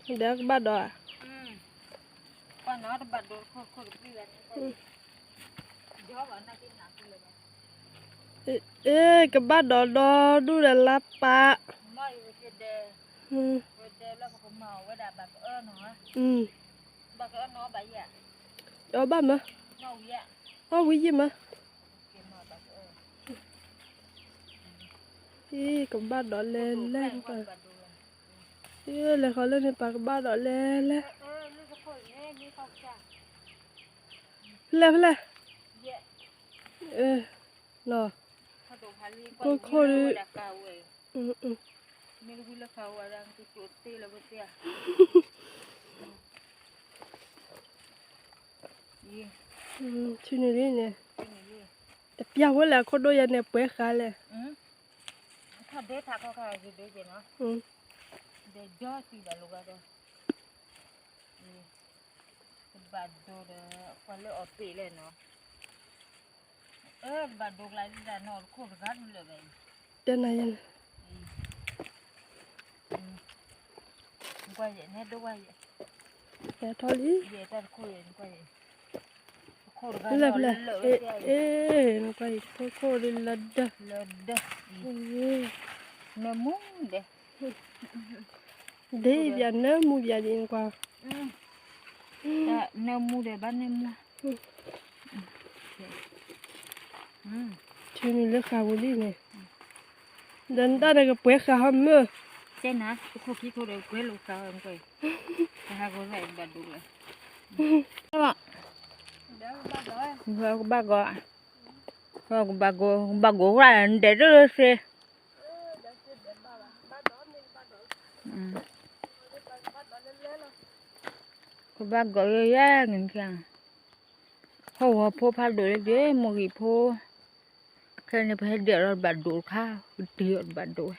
ဒီးကဘၣ်ဒီးဧါ. အ့ ကဘၣ်ဒီးဒီဒူၣ်ဒီးလါပာ်. အီၣ်ဘၣ်မး, အီၣ်ဝံၤယံာ်မး. အ့ ကဘၣ်ဒီးလဲၤလဲၤ, အ့ လဲၤဃီၤလၢန့ၣ် ပှၤကဘၣ်ဒီးလဲၤလဲၤ. ဖဲလဲၣ်ဖဲလဲၣ်, ခိၣ်ခိၣ်ဒုး, ဆူန့ၣ်လံန့ၣ်, တပျၢ်ဝဲလဲၣ် အခိၣ်ဒိၣ်ယၤန့ၣ် ပှဲၤဃာ်လဲၣ်. ဒီးကဘၣ်ဒိဒီး ပှၤလၢအီၣ်ပ့ၣ်လဲၣ်နီၤ, ကဘၣ်ဒိကျါဒ်တၢ်နီၢ်တခိၣ်တဂၤဒ်လၢာ်ဘၣ်အံၤ, တဲနၤယဲန့ၣ်, ကွၢ်ယဲၢ်, ထီၣ်လံ, ဖဲလဲၣ်ဖဲလဲၣ်, အ့ နကွၢ်အံၤ ခိၣ်ခိၣ်ဒ်လၢဒၢ, နၢမူဒဲး, ဒ်ယၤနၢမူယၤဒ်နကွၢ်, နၢမူဒဲးဘၣ်နၢမူ, ထံနုာ်လၢဃာ်ပူၤလံန့ၣ်, ဒီးနတၢ်ဒီးကပှဲၤဃာ်ဟီမ့ၢ်, တဲနၤ တခိၣ်ခံခိၣ်ဒီးပှဲၤလိာ်ဃာ်ဟီမ့ၢ်, တဟးဂီၤလၢဘၣ်ဒိလၢ, ကဘၣ်ဂီၤ, ကဘၣ်ဂီၤ, ကဘၣ်ဂီၤဝဲ နဒဲးတလၢသ့, ကဘၣ်ဂီၤယဲယဲန့ၣ်, ဟီၣ်ဝီၤဖိဖးဒိၣ်လၢဒ့ မိၢ်ဂံၢ်ဖိ, ခဲန့ၣ်ပဟဲဒဲးဒီးတဘၣ်ဒိတခါ, ပတ့ၢ်အီၤတဘၣ်ဒိဝဲ,